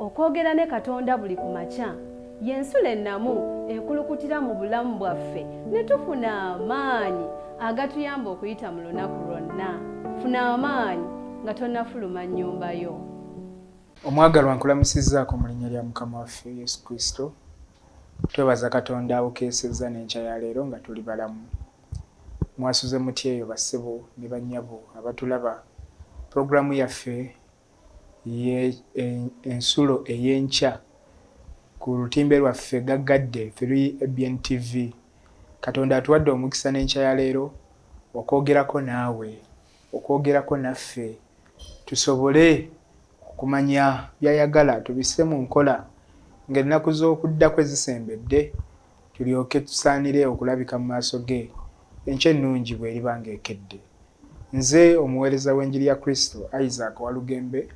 Okwogera ne Katonda buli ku makya y'ensulo ennamu ekulukutira mu bulamu bwaffe ne tufuna amaanyi agatuyamba okuyita mu lunaku lwonna. Funa amaanyi nga tonnafuluma nnyumba yo. Omwagalwa, nkulamusizzaako mu linnya lya Mukama waffe Yesu Kristo. Twebaza Katonda abukeesezza n'enkya ya leero nga tuli balamu. Mwasuze mutya eyo bassebo ne bannyabo abatulaba? Pulogulaamu yaffe ye Ensulo ey'Enkya ku lutimbe lwaffe gaggadde 3 ABN TV. Katonda atuwadde omukisa n'enkya ya leero okwogerako naawe, okwogerako naffe, tusobole okumanya by'ayagala tubisse mu nkola ng'ennaku z'okudda kwe zisembedde, tulyoke tusaanire okulabika mu maaso ge enkya ennungi bw'eriba ng'ekedde. Nze omuweereza w'enjiri ya Kristo, Isaac Walugembe,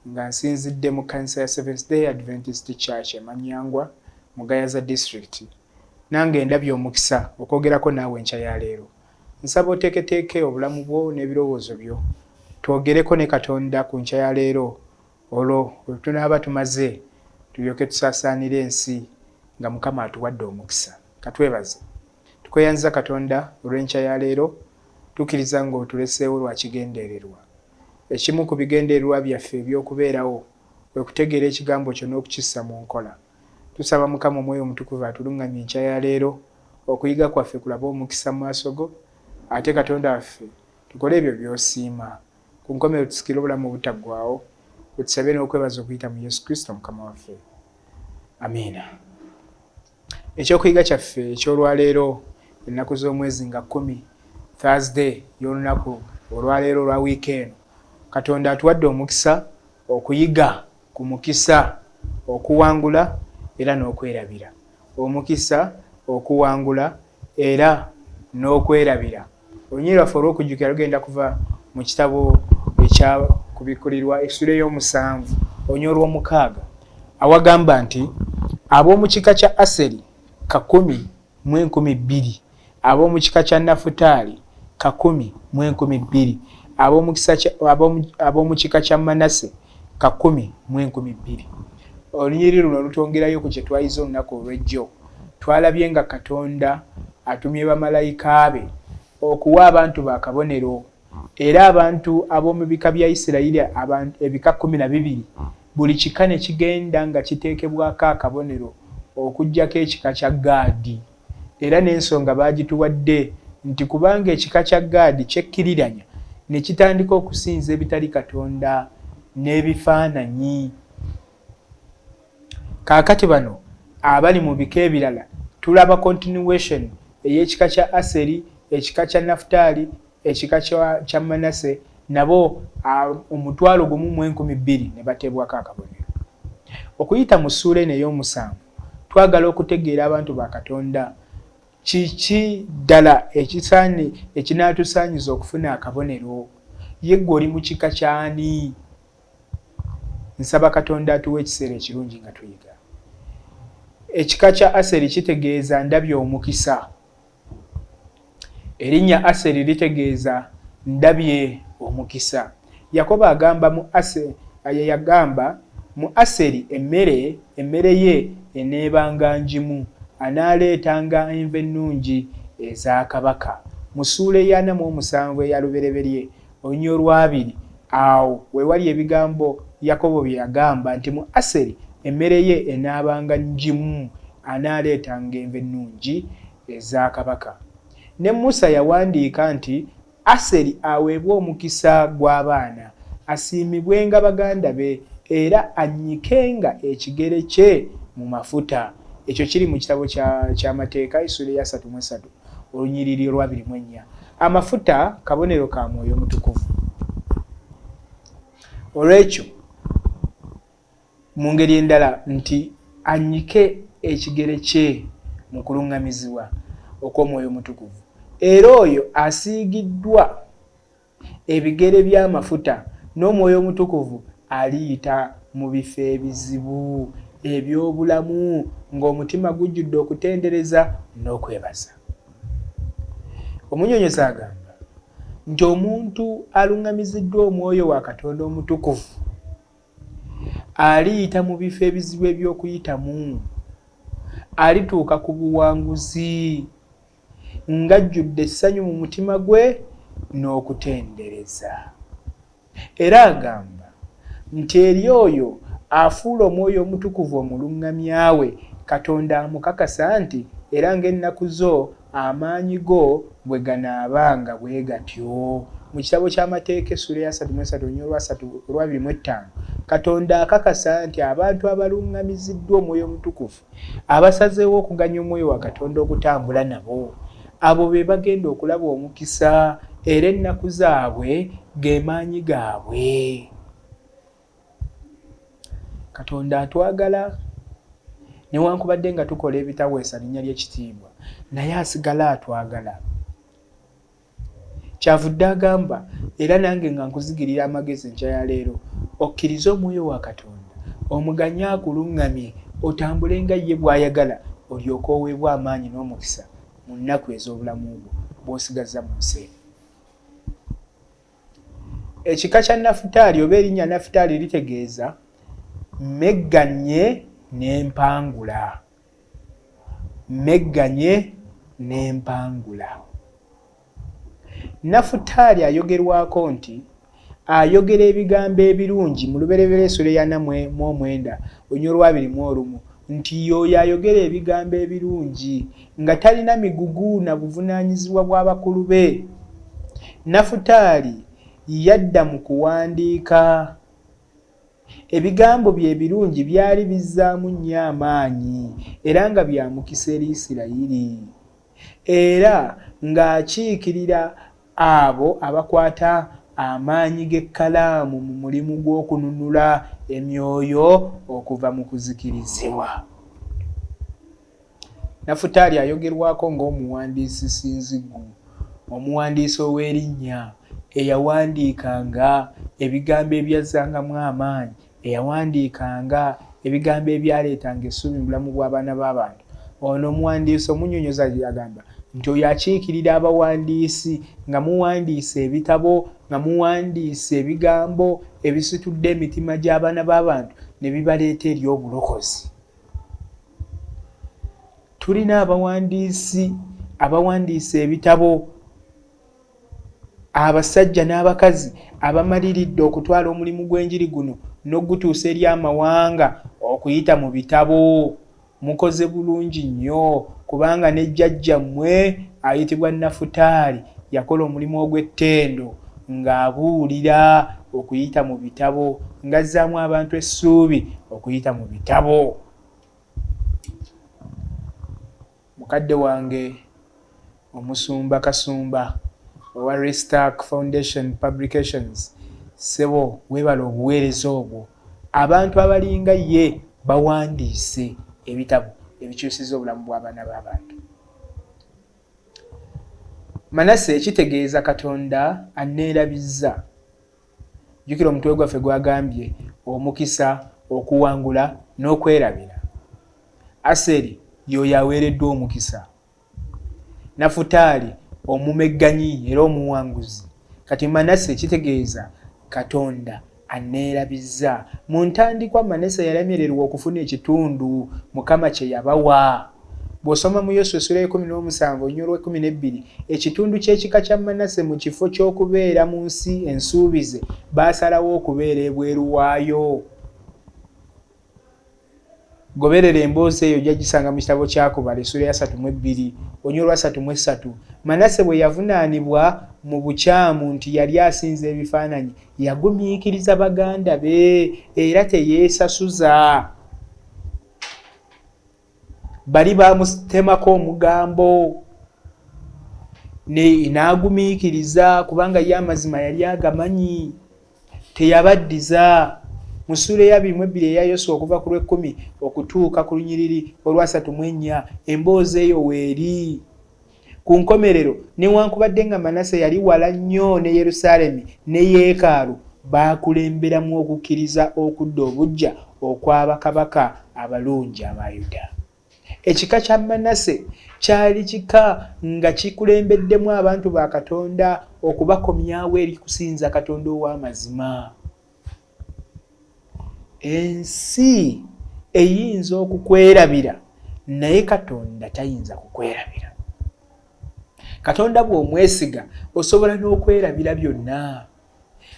nga nsinzidde mu kkanisa ya Seventh Day Adventist Church e Manyangwa mu Gayaza District. Nange ndabye omukisa okwogerako naawe enkya ya leero. Nsaba oteeketeeke obulamu bwo n'ebirowoozo byo twogereko ne Katonda ku nkya ya leero, olwo bwe tunaaba tumaze tulyoke tusaasaanire ensi nga Mukama atuwadde omukisa. Katwebaze. Tukweyanziza Katonda olw'enkya ya leero, tukkiriza ng'otuleseewo lwa kigendererwa. Ekimu ku bigendererwa byaffe eby'okubeerawo kwe kutegeera ekigambo kyo n'okukissa mu nkola. Tusaba Mukama Omwoyo Omutukuvu atuluŋŋamye enkya ya leero, okuyiga kwaffe kulabe omukisa mu maaso go, ate Katonda waffe tukole ebyo by'osiima. Ku nkomerero tusikire obulamu obutaggwaawo, bwe tusabye n'okwebaza okuyita mu Yesu Kristo Mukama waffe. Amiina. Ekyokuyiga kyaffe eky'olwaleero, ennaku z'omwezi nga 10, Thursday y'olunaku olwaleero olwa wiiki eno, Katonda atuwadde omukisa okuyiga ku mukisa okuwangula era n'okwerabira. Omukisa okuwangula era n'okwerabira. Olunyiriri lwaffe olw'okujjukira lugenda kuva mu kitabo ekya Kubikkulirwa, essula ey'omusanvu, oluny olw'omukaaga, awagamba nti, Ab'omu kika kya Aseri 10,002, ab'omu kika kya Nafutaali 10,002, ab'omu kika kya Manase 10,002. Olunyiriri luno lutwongerayo ku kye twayize olunaku olw'ejjo. Twalabye nga Katonda atumye bamalayika be okuwa abantu be akabonero, era abantu ab'omu bika bya Isirayiri, ebika 12, buli kika ne kigenda nga kiteekebwako akabonero okuggyako ekika kya Gaadi. Era n'ensonga baagituwadde nti kubanga ekika kya Gaadi kyekkiriranya ne kitandika okusinza ebitali Katonda n'ebifaananyi. Kaakati bano abali mu bika ebirala tulaba continuation ey'ekika kya Aseri, ekika kya Nafutaali, ekika kya Manase, nabo 10,002 ne bateebwako akabonero. Okuyita mu ssuula eno ey'omusanvu twagala okutegeera abantu ba Katonda kiki ddala ekinaatusaanyiza okufuna akabonero. Ye ggwe oli mu kika ky'ani? Nsaba Katonda atuwe ekiseera ekirungi nga tuyiga. Ekika kya Aseri kitegeeza ndabye omukisa. Erinnya Aseri litegeeza ndabye omukisa. Yakobo agamba mu Ase, yagamba mu Aseri emmere ye eneebanga ngimu, anaaleetanga enva ennungi eza kabaka. Mu ssuula ey'ana mu omusanvu eya Lubereberye, oluny olwabiri, awo we wali ebigambo Yakobo bye yagamba nti mu Aseri emmere ye enaabanga ngimu, anaaleetanga enva ennungi eza kabaka. Ne Musa yawandiika nti Aseri aweebwe omukisa gw'abaana, asiimibwenga baganda be, era annyikenga ekigere kye mu mafuta. Ekyo kiri mu kitabo ky'Amateeka, essuula ey'asatu mu esatu, olunyiriri olw'abiri mu ennya. Amafuta kabonero ka Mwoyo Mutukuvu. Olw'ekyo, mu ngeri endala nti annyike ekigere kye mu kuluŋŋamizibwa okw'Omwoyo Omutukuvu. Era oyo asiigiddwa ebigere by'amafuta n'Omwoyo Omutukuvu aliyita mu bifo ebizibu eby'obulamu ng'omutima gujjudde okutendereza n'okwebaza. Omunyonyozi agamba nti omuntu aluŋŋamiziddwa Omwoyo wa Katonda Omutukuvu Aliyita mu bifo ebizibu eby'okuyitamu. Alituuka ku buwanguzi ng'ajjudde essanyu mu mutima gwe n'okutendereza. Era agamba nti eri oyo afuula Omwoyo Omutukuvu omuluŋŋamya we, Katonda amukakasa nti, Era ng'ennaku zo, amaanyi go bwe ganaabanga bwe gatyo. Mu kitabo ky'Amateeka essuula ey'asatu mu esatu oluny olw'abiri mu ettaano, Katonda akakasa nti abantu abaluŋŋamiziddwa Omwoyo Omutukuvu, abasazeewo okuganya Omwoyo wa Katonda okutambula nabo, abo be bagenda okulaba omukisa era ennaku zaabwe ge maanyi gaabwe. Katonda atwagala newankubadde nga tukola ebitaweesa linnya lye kitiibwa, naye asigala atwagala. Kyavudde agamba, era nange nga nkuzigirira amagezi enkya ya leero, okkirize Omwoyo wa Katonda, omuganye akuluŋŋamye otambule nga ye bw'ayagala, olyoke oweebwe amaanyi n'omukisa mu nnaku ez'obulamu bwo bw'osigazza mu nsi eno. Ekika kya Nafutaali oba erinnya Nafutaali litegeeza mmegganye ne mpangula. Mmegganye ne mpangula. Nafutaali ayogerwako nti ayogera ebigambo ebirungi mu Lubereberye essula ey'ana mu omwenda oluny olw'abiri mu olumu nti y'oyo ayogera ebigambo ebirungi nga talina migugu na buvunaanyizibwa bwa bakulu be. Nafutaali yadda mu kuwandiika. Ebigambo bye ebirungi byali bizzaamu nnyo amaanyi era nga bya mukisa eri Isirayiri. Era ng'akiikirira abo abakwata amaanyi g'ekkalaamu mu mulimu gw'okununula emyoyo okuva mu kuzikirizibwa. Nafutaali ayogerwako ng'omuwandiisi ssinziggu, omuwandiisi ow'erinnya, eyawandiikanga ebigambo ebyazzangamu amaanyi, eyawandiikanga ebigambo ebyaleetanga essuubi mu bulamu bw'abaana b'abantu. Ono omuwandiisi omunnyonnyozi agamba nti oyo akiikirira abawandiisi nga muwandiise ebitabo, nga muwandiise ebigambo ebisitudde emitima gy'abaana b'abantu ne bibaleeta eri obulokozi. Tulina abawandiisi abawandiise ebitabo, abasajja n'abakazi abamaliridde okutwala omulimu gw'enjiri guno n'okugutuusa eri amawanga okuyita mu bitabo. Mukoze bulungi nnyo kubanga ne jjajjammwe ayitibwa Nafutaali yakola omulimu ogw'ettendo ng'abuulira okuyita mu bitabo, ng'azzaamu abantu essuubi okuyita mu bitabo. Mukadde wange Omusumba Kasumba owa Restark Foundation Publications, ssebo weebale obuweereza obwo. Abantu abalinga ye bawandiise ebitabo ebikyusizza obulamu bw'abaana b'abantu. Manase kitegeeza Katonda anneerabizza. Jjukira omutwe gwaffe gwagambye omukisa, okuwangula n'okwerabira. Aseri y'oyo aweereddwa omukisa. Nafutaali omumegganyi era omuwanguzi. Kati Manase kitegeeza Katonda anneerabizza. Mu ntandikwa Manase yalemererwa okufuna ekitundu Mukama kye yabawa. Bw'osoma mu Yoswa essula y'ekumi n'omusanvu oluny olw'ekkumi n'ebbiri, ekitundu ky'ekika kya Manase mu kifo ky'okubeera mu nsi ensuubize, baasalawo okubeera ebweru waayo. Goberera emboozi eyo ojja gisanga mu kitabo kya Kubala essula ey'asatu mu ebbiri oluny olw'asatu mu essatu. Manase bwe yavunaanibwa mu bukyamu nti yali asinza ebifaananyi, yagumiikiriza baganda be era teyeesasuza. Bali baamutemako omugambo n'agumiikiriza kubanga ye amazima yali agamanyi, teyabaddiza. Mu ssuula ey'abiri mu ebbiri eya Yoswa okuva ku lw'ekkumi okutuuka ku lunyiriri olw'asatu mu ennya, emboozi eyo weeri. Ku nkomerero, newankubadde nga Manase yali wala nnyo ne Yerusaalemi ne yeekaalu, baakulemberamu okukkiriza okudda obuggya okwa bakabaka abalungi aba Yuda. Ekika kya Manase kyali kika nga kikulembeddemu abantu ba Katonda okubakomyawo eri kusinza Katonda ow'amazima. Ensi eyinza okukwerabira naye Katonda tayinza kukwerabira. Katonda bw'omwesiga osobola n'okwerabira byonna.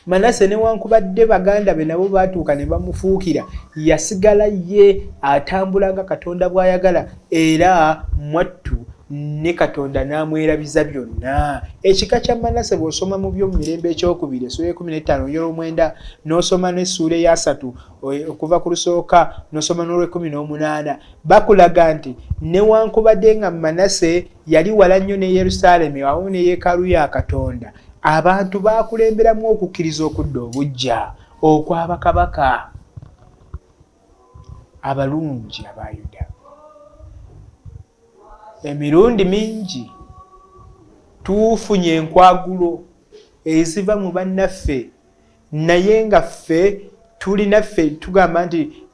Manase newankubadde baganda be nabo baatuuka ne bamufuukira, yasigala ye atambula nga Katonda bw'ayagala era mwattu ne Katonda n'amwerabiza byonna. Ekika kya Manase bw'osoma mu Byomumirembe ekyokubiri essuula y'ekumi n'ettaano olunyiriri olwomwenda n'osoma n'essuula eyasatu okuva ku lusooka n'osoma n'olwekumi n'omunaana bakulaga nti newankubadde nga Manase yali wala nnyo ne Yerusaalemi awamu ne yeekaalu ya Katonda, abantu baakulemberamu okukkiriza okudda obuggya okwa bakabaka abalungi aba Yuda. Emirundi mingi tufunye enkwagulo eziva mu bannaffe naye nga ffe tulina ffe tugamba nti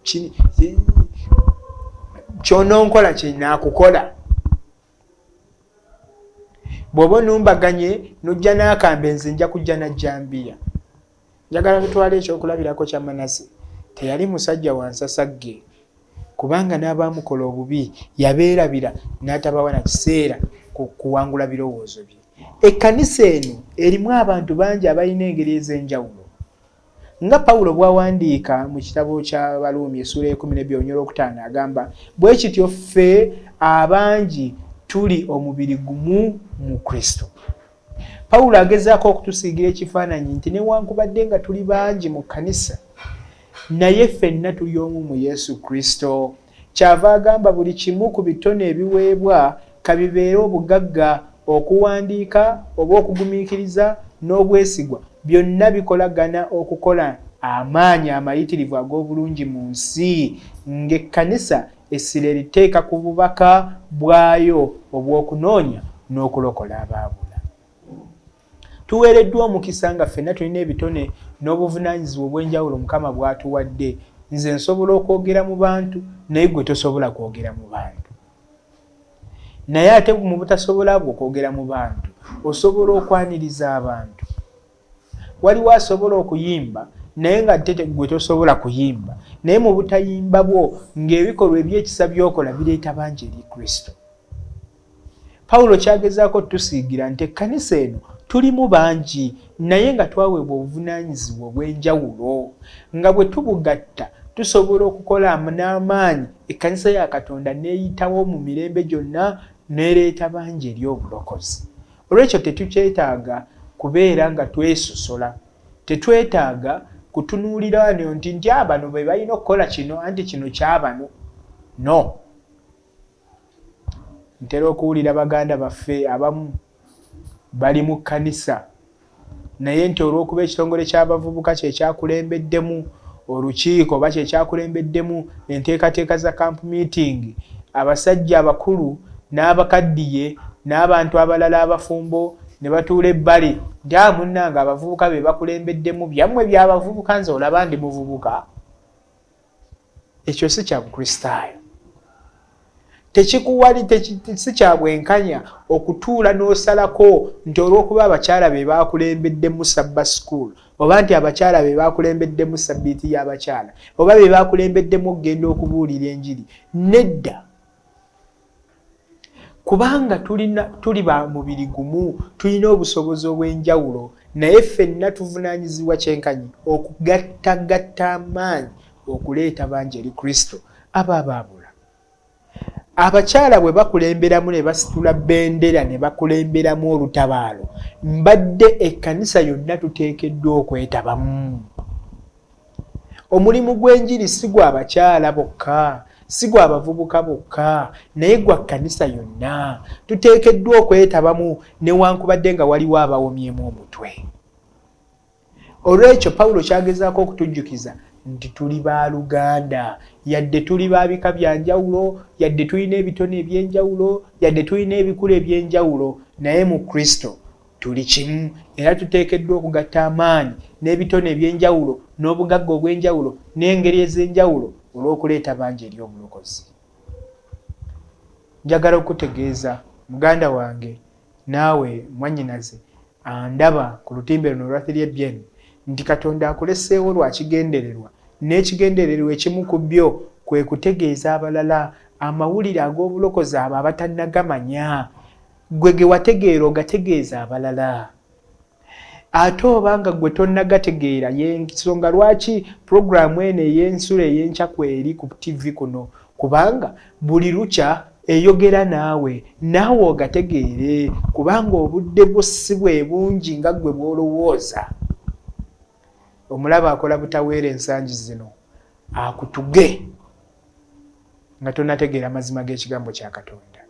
ky'ononkola kye naakukola. Bw'oba onumbaganye n'ojja n'akambe nze nja kujja na jjambiya. Njagala tutwale ekyokulabirako kya Manase. Teyali musajja wa nsasagge kubanga n'abaamukola obubi yabeerabira n'atabawa na kiseera kuwangula birowoozo bye. Ekkanisa eno erimu abantu bangi abalina engeri ez'enjawulo. Nga Pawulo bw'awandiika mu kitabo ky'Abaruumi essuula y'ekumi n'ebbiri olunyiriri olwokutaano agamba, bwe kityo ffe abangi tuli omubiri gumu mu Kristo. Pawulo agezaako okutusiigira ekifaananyi nti newankubadde nga tuli bangi mu kkanisa, naye ffenna tuli omu mu Yesu Kristo. Kyava agamba buli kimu ku bitone ebiweebwa ka bibeere obugagga, okuwandiika oba okugumiikiriza n'obwesigwa, byonna bikolagana okukola amaanyi amayitirivu ag'obulungi mu nsi ng'ekkanisa essira eriteeka ku bubaka bwayo obw'okunoonya n'okulokola abaabula. Tuweereddwa omukisa nga ffenna tulina ebitone n'obuvunaanyizibwa obw'enjawulo Mukama bw'atuwadde. Nze nsobola okwogera mu bantu naye ggwe tosobola kwogera mu bantu. Naye ate mu butasobola bwo kwogera mu bantu, osobola okwaniriza abantu. Waliwo asobola okuyimba naye nga ate ggwe tosobola kuyimba, naye mu butayimba bwo ng'ebikolwa eby'ekisa by'okola bireeta bangi eri Kristo. Pawulo ky'agezaako otusiigira nti ekkanisa eno tulimu bangi naye nga twaweebwa obuvunaanyizibwa obw'enjawulo nga bwe tubugatta tusobola okukola n'amaanyi ekkanisa ya Katonda n'eyitawo mu mirembe gyonna n'ereeta bangi eri obulokozi. Olwekyo tetukyetaaga kubeera nga twesosola. Tetwetaaga kutunuulira wano nti nti abano be balina okukola kino anti kino kyabano. No. Ntera okuwulira baganda baffe abamu bali mu kkanisa naye nti olw'okuba ekitongole ky'abavubuka kye kyakulembeddemu olukiiko oba kye kyakulembeddemu enteekateeka za camp meeting, abasajja abakulu n'abakaddiye n'abantu abalala abafumbo ne batuula ebbali nti a munnange abavubuka be bakulembeddemu byammwe by'abavubuka nze olaba ndi muvubuka. Ekyo si kya Bukristaayo. Tekikuwali si kya bwenkanya okutuula n'osalako nti olw'okuba abakyala be bakulembeddemu Sabba School oba nti abakyala be bakulembeddemu Ssabbiiti y'abakyala oba be bakulembeddemu okugenda okubuulira enjiri. Nedda. Kubanga tulina tuli ba mubiri gumu, tulina obusobozi obw'enjawulo, naye ffenna tuvunaanyizibwa kyenkanyi okugattagatta amaanyi okuleeta bangi eri Kristo abo abaabula. Abakyala bwe bakulemberamu ne basitula bendera ne bakulemberamu olutabaalo, mbadde ekkanisa yonna tuteekeddwa okwetabamu. Omulimu gw'enjiri si gwa bakyala bokka, si gwa bavubuka bokka, naye gwa kkanisa yonna. Tuteekeddwa okwetabamu newankubadde nga waliwo abawomyemu omutwe. Olw'ekyo Pawulo ky'agezaako okutujjukiza nti tuli ba luganda, yadde tuli ba bika bya njawulo, yadde tulina ebitone eby'enjawulo, yadde tulina ebikula eby'enjawulo, naye mu Kristo tuli kimu era tuteekeddwa okugatta amaanyi n'ebitone eby'enjawulo n'obugagga obw'enjawulo n'engeri ez'enjawulo olw'okuleeta bangi eri obulokozi. Njagala okukutegeeza muganda wange naawe mwannyinaze andaba ku lutimbe luno olwa 3BN nti Katonda akuleseewo lwa kigendererwa. N'ekigendererwa ekimu ku byo kwe kutegeeza abalala amawulire ag'obulokozi abo abatannagamanya. Ggwe ge wategeera ogategeeza abalala. Ate oba nga ggwe tonnagategeera, y'ensonga lwaki pulogulaamu eno ey'Ensulo ey'Enkya kweri ku ttivi kuno, kubanga buli lukya eyogera naawe, naawe ogategeere, kubanga obudde bwo si bwe bungi nga ggwe bw'olowooza. Omulabe akola butaweera ensangi zino akutuge nga tonnategeera mazima g'Ekigambo kya Katonda.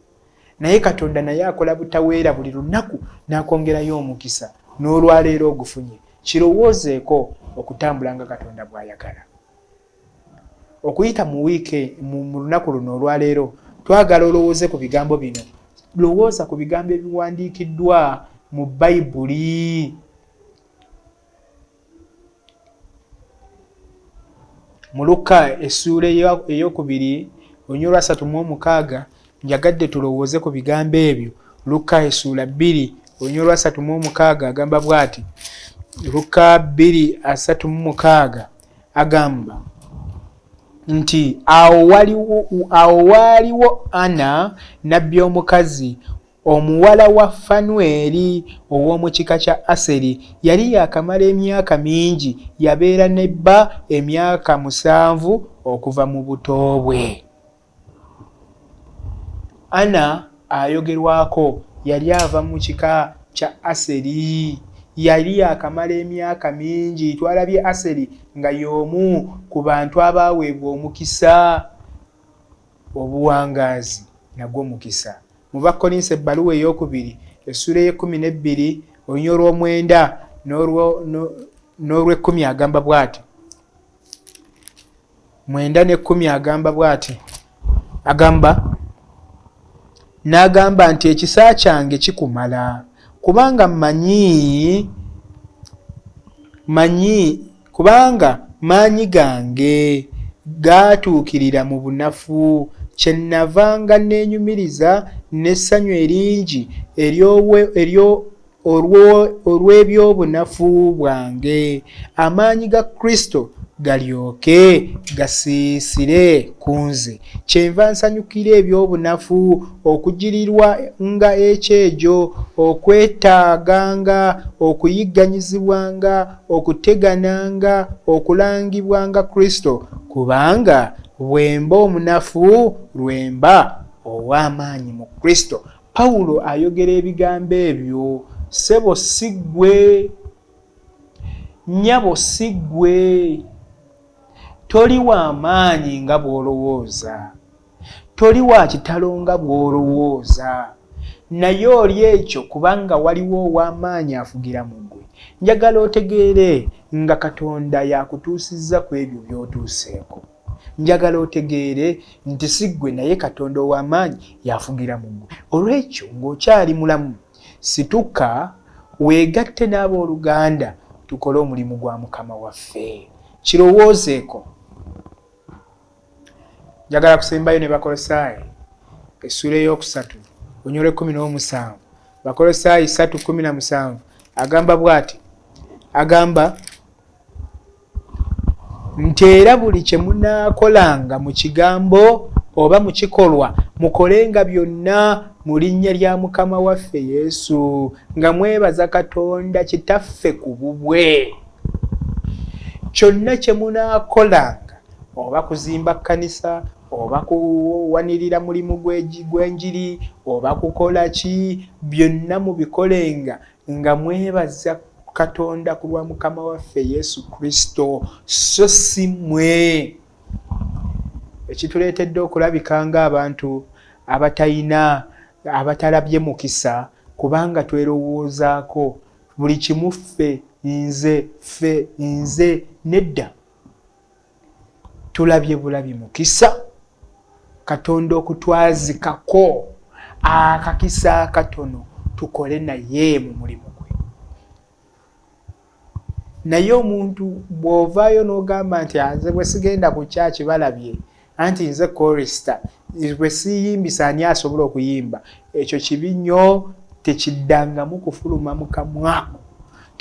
Naye Katonda naye akola butaweera buli lunaku n'akwongerayo omukisa, n'olwaleero ogufunye. Kirowoozeeko, okutambula nga Katonda bw'ayagala. Okuyita mu wiiki, mu lunaku luno olwaleero, twagala olowooze ku bigambo bino. Lowooza ku bigambo ebiwandiikiddwa mu Bayibuli. Mu Lukka essuula eyokubiri oluny olwasatu mu omukaaga, njagadde tulowooze ku bigambo ebyo. Lukka essuula bbiri oluny olwasatu mu omukaaga agamba bw'ati. Lukka bbiri asatu mu mukaaga agamba nti awo waaliwo Ana nnabbi omukazi Omuwala wa Fanweri ow'omu kika kya Aseri yali yaakamala emyaka mingi, yabeera ne bba emyaka musanvu okuva mu buto bwe. Ana ayogerwako yali ava mu kika kya Aseri. Yali yaakamala emyaka mingi. Twalabye Aseri nga y'omu ku bantu abaaweebwa omukisa. Obuwangaazi nagwo mukisa. Mu Bakkolinso ebbaluwa ey'okubiri essuula ey'ekkumi n'ebbiri oluny olw'omwenda n'olw'ekkumi agamba bw'ati, mwenda n'ekkumi agamba bw'ati, agamba n'agamba nti ekisa kyange kikumala, kubanga mmanyi manyi Kubanga maanyi gange gaatuukirira mu bunafu, kyennavanga neenyumiriza n'essanyu eringi olw'eby'obunafu bwange, amaanyi ga Kristo galyoke gasiisire ku nze. Kyenva nsanyukira eby'obunafu, okugirirwa nga ekyejo, okwetaaganga, okuyigganyizibwanga, okutegananga, okulangibwanga Kristo, kubanga bwe mba omunafu lwe mba ow'amaanyi mu Kristo. Pawulo ayogera ebigambo ebyo, ssebo si ggwe, nnyabo si ggwe. Toli wa maanyi nga bw'olowooza. Toli wa kitalo nga bw'olowooza. Naye oli ekyo kubanga waliwo ow'amaanyi afugira mu ggwe. Njagala otegeere nga Katonda y'akutuusizza ku ebyo by'otuuseeko. Njagala otegeere nti si ggwe naye Katonda ow'amaanyi y'afugira mu ggwe. Olw'ekyo ng'okyali mulamu, situka weegatte n'abooluganda tukole omulimu gwa Mukama waffe. Kirowoozeeko. Njagala kusembayo ne Bakolosaayi essuula ey'okusatu oluny olw'ekkumi n'omusanvu. Bakolosaayi ssatu kkumi na musanvu agamba bw'ati, agamba nti era buli kye munaakolanga mu kigambo oba mu kikolwa mukolenga byonna mu linnya lya Mukama waffe Yesu, nga mwebaza Katonda Kitaffe ku bubwe. Kyonna kye munaakolanga, oba kuzimba kkanisa, oba kuwanirira mulimu gw'enjiri, oba kukola ki, byonna mubikolenga nga mwebaza Katonda ku lwa Mukama waffe Yesu Kristo, so si mmwe. Ekituleetedde okulabika ng'abantu abatalina, abatalabye mukisa, kubanga twerowoozaako buli kimu ffe, nze, ffe, nze. Nedda. Tulabye bulabi mukisa Katonda okutwazikako akakisa akatono tukole naye mu mulimu gwe. Naye omuntu bw'ovaayo n'ogamba nti nze bwe sigenda ku kyaki balabye, anti nze chorister, bwe siyimbisa ani asobola okuyimba, ekyo kibi nnyo, tekiddangamu kufuluma mu kamwako.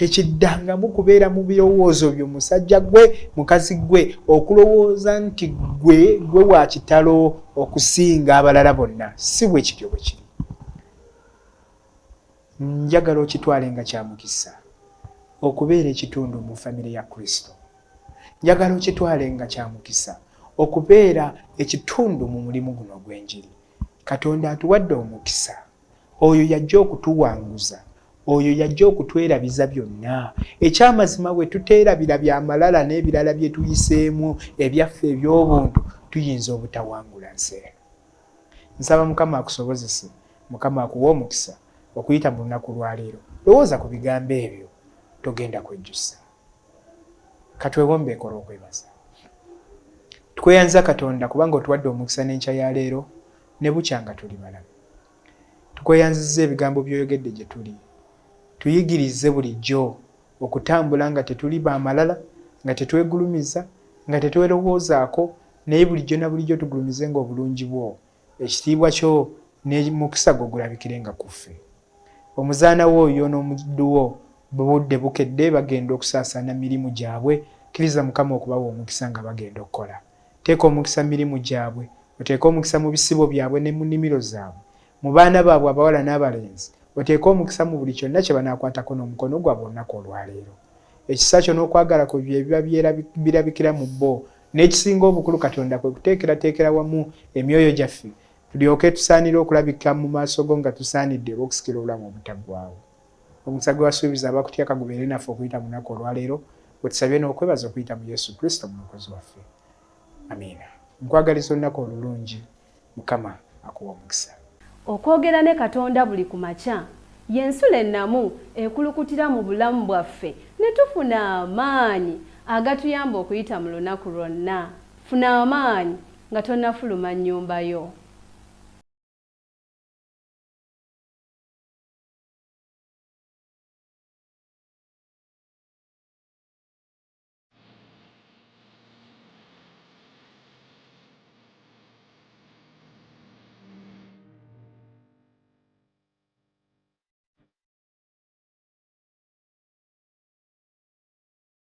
Tekiddangamu kubeera mu birowoozo byo, musajja gwe, mukazi gwe, okulowooza nti gwe gwe wa kitalo okusinga abalala bonna. Si bwe kityo bwe kiri. Njagala okitwale nga kya mukisa okubeera ekitundu mu famire ya Kristo. Njagala okitwale nga kya mukisa okubeera ekitundu mu mulimu guno ogw'enjiri. Katonda atuwadde omukisa. Oyo y'ajja okutuwanguza. Oyo y'ajja okutwerabiza byonna. Eky'amazima bwe tuteerabira bya malala n'ebirala bye tuyiseemu ebyaffe eby'obuntu, tuyinza obutawangula nsi eno. Nsaba Mukama akusobozese, Mukama akuwe omukisa okuyita mu lunaku lwa leero. Lowooza ku bigambo ebyo, togenda kwejjusa. Ka twewombeeke olw'okwebaza. Tukweyanza Katonda kubanga otuwadde omukisa n'enkya ya leero ne bukya nga tuli balamu. Tukweyanzizza ebigambo by'oyogedde gye tuli. Tuyigirize bulijjo okutambula nga tetuli ba malala, nga tetwegulumiza, nga tetwerowoozaako, naye bulijjo na bulijjo tugulumizenga obulungi bwo, ekitiibwa kyo n'omukisa gwo gulabikirenga ku ffe. Omuzaana wo oyo n'omuddu wo budde bukedde bagenda okusaasaana mirimu gyabwe, kkiriza Mukama okubawa omukisa nga bagenda okukola. Teeka omukisa mu mirimu gyabwe, oteeke omukisa mu bisibo byabwe ne mu nnimiro zaabwe, mu baana baabwe abawala n'abalenzi, oteeke omukisa mu buli kyonna kye banaakwatako n'omukono gwabwe olunaku olwaleero. Ekisa kyo n'okwagala kwo bye biba birabikira mu bo. N'ekisinga obukulu, Katonda, kwe kuteekerateekera wamu emyoyo gyaffe, tulyoke tusaanire okulabika mu maaso go nga tusaanidde olw'okusikira obulamu obutaggwaawo. Omukisa gwe wasuubiza abakutya ka gubeere naffe okuyita mu lunaku olwa leero, gwe tusabye n'okwebaza okuyita mu Yesu Kristo Omulokozi waffe. Amiina. Nkwagaliza olunaku olulungi. Mukama akuwe omukisa. Okwogera ne Katonda buli ku makya y'ensulo ennamu ekulukutira mu bulamu bwaffe ne tufuna amaanyi agatuyamba okuyita mu lunaku lwonna. Funa amaanyi nga tonnafuluma nnyumba yo.